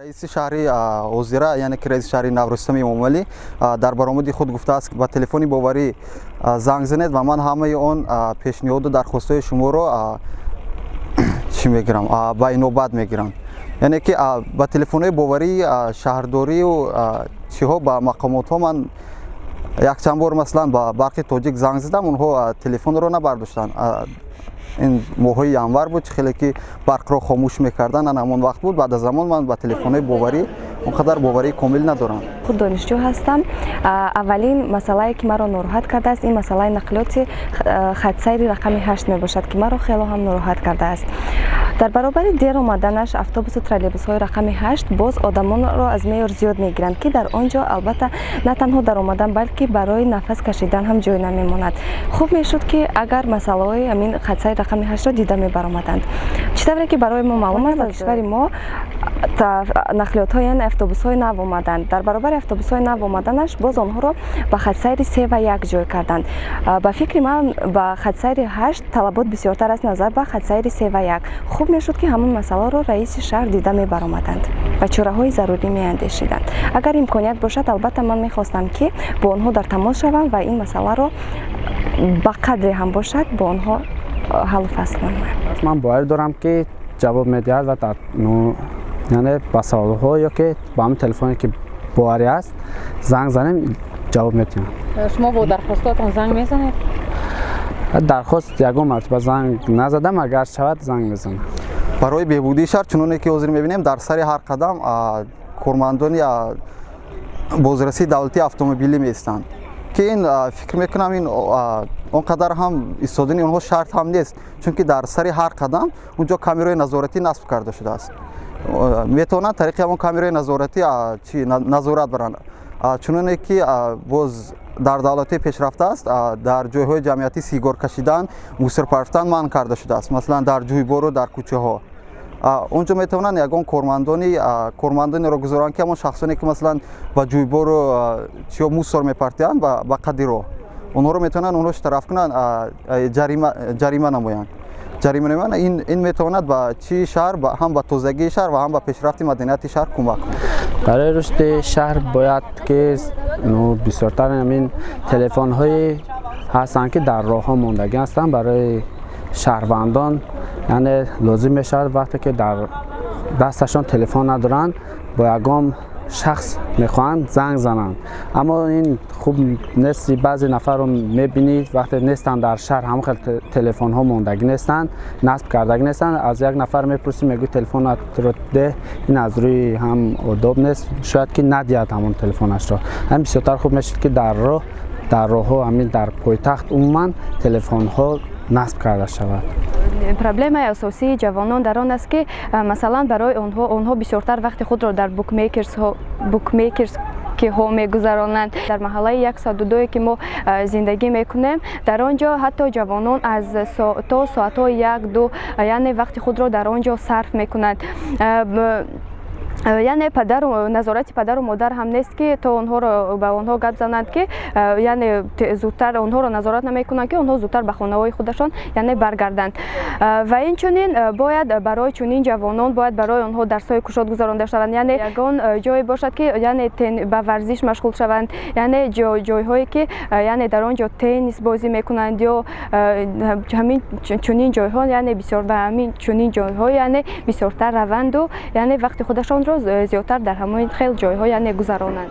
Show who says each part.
Speaker 1: Раиси шаҳри ҳозира, яъне ки раиси шаҳри нав Рустами Эмомалӣ, дар баромади худ гуфтааст: ба телефони боварӣ занг занед ва ман ҳамаи он пешниҳоду дархостҳои шуморо чӣ мегирам, ба инобат мегирам. Яъне ки ба телефонҳои боварии шаҳрдорию чиҳо, ба мақомотҳо ман якчанд бор, масалан, ба Барқи Тоҷик занг задам, онҳо телефонро набардоштанд. Ин моҳҳои январ буд, чӣ хеле ки барқро хомӯш мекарданд, ана ҳамон вақт буд. Баъд аз замон ман ба телефонҳои боварӣ он қадар боварии комил надорам.
Speaker 2: Худ донишҷӯ ҳастам. Аввалин масъалае, ки маро нороҳат кардааст, ин масъалаи нақлиёти хатсайри рақами 8 мебошад, ки маро хело ҳам нороҳат кардааст. Дар баробари дер омаданаш автобусу троллейбусҳои рақами 8 боз одамонро аз меъёр зиёд мегиранд, ки дар он ҷо албатта на танҳо дар омадан, балки барои нафас кашидан ҳам ҷой намемонад. Хуб мешуд, ки агар масъалаҳои ҳамин хатсайри рақами 8-ро дида мебаромаданд. Чӣ тавре ки барои мо маълум аст, дар кишвари мо нақлиётҳо, яъне автобусҳои нав омаданд. Дар баробари автобусҳои нав омаданаш боз онҳоро ба хатсайри се ва як ҷой карданд. Ба фикри ман, ба хатсайри 8 талабот бисёртар аст назар ба хатсайри се ва як. Хуб мешуд, ки ҳамон масъаларо раиси шаҳр дида мебаромаданд ва чораҳои зарурӣ меандешиданд. Агар имконият бошад, албатта ман мехостам, ки бо онҳо дар тамос шавам ва ин масъаларо ба қадре ҳам бошад бо онҳо ҳаллу фасл намоям.
Speaker 3: Ман боварӣ дорам, ки ҷавоб медиҳад ва яъне ба саволҳо ё ки ба ҳамин телефоне, ки боварӣ аст, занг занем, ҷавоб медиҳам.
Speaker 4: Шумо бо дархостотон занг мезанед?
Speaker 3: Дархост ягон мартиба занг назадам, агар шавад, занг мезанам.
Speaker 1: Барои беҳбудии шаҳр, чуноне ки ҳозир мебинем, дар сари ҳар қадам кормандони бозрасии давлатии автомобилӣ меистанд, ки ин, фикр мекунам, ин он қадар ҳам истодани онҳо шарт ҳам нест, чунки дар сари ҳар қадам унҷо камераи назоратӣ насб карда шудааст. Метавонанд тариқи ҳамон камераи назоратӣ чи назорат баранд. Чуноне ки боз дар давлатҳои пешрафта аст, дар ҷойҳои ҷамъиятӣ сигор кашидан, мусор партофтан манъ карда шудааст, масалан, дар ҷӯйбору дар кӯчаҳо. Он ҷо метавонанд ягон кормандонеро гузоранд, ки ҳамон шахсоне, ки масалан ба ҷӯйбору чиё мусор мепартоянд ба қадди роҳ, онҳоро метавонанд онҳо штраф кунанд, ҷарима намоянд, ҷарима намоянд. Ин метавонад ба чи шаҳр, ҳам ба тозагии шаҳр ва ҳам ба пешрафти маданияти шаҳр кӯмак кунад.
Speaker 3: Барои рушди шаҳр бояд, ки бисёртар ҳамин телефонҳое ҳастанд, ки дар роҳҳо мондагӣ ҳастанд, барои шаҳрвандон, яъне лозим мешавад, вақте ки дар дасташон телефон надоранд, бо ягон шахс мехоҳанд занг зананд, аммо ин хуб нест. Баъзе нафарро мебинӣ, вақте нестанд дар шаҳр, ҳамон хел телефонҳо мондагӣ нестанд, насб кардагӣ нестанд. Аз як нафар мепурсӣ, мегӯй: «Телефонатро деҳ». Ин аз рӯи ҳам одоб нест, шояд ки надиҳад ҳамон телефонашро. Ҳамин бисёртар хуб мешуд, ки дар роҳ, дар роҳҳо, ҳамин дар пойтахт умуман телефонҳо насб карда шавад.
Speaker 5: Проблемаи асосии ҷавонон дар он аст, ки масалан, барои онҳо бисёртар вақти худро дар букмекерс киҳо мегузаронанд. Дар маҳаллаи 102, ки мо зиндагӣ мекунем, дар он ҷо ҳатто ҷавонон аз то соатҳои 1-2, яъне вақти худро дар он ҷо сарф мекунанд. Яъне падару назорати падару модар ҳам нест, ки то онҳоро ба онҳо гап зананд, ки яъне зудтар онҳоро назорат намекунанд, ки онҳо зудтар ба хонаҳои худашон, яъне баргарданд. Ва инчунин бояд барои чунин ҷавонон, бояд барои онҳо дарсҳои кушод гузаронда шаванд, яъне ягон ҷое бошад, ки яъне ба варзиш машғул шаванд, яъне ҷойҳое, ки яъне дар он ҷо теннис бозӣ мекунанд ё ҳамин чунин ҷойҳо, яъне бисёр ба ҳамин чунин ҷойҳо, яъне бисёртар раванду, яъне вақти худашонро зиёдтар дар ҳамон хел ҷойҳо, яъне гузаронанд.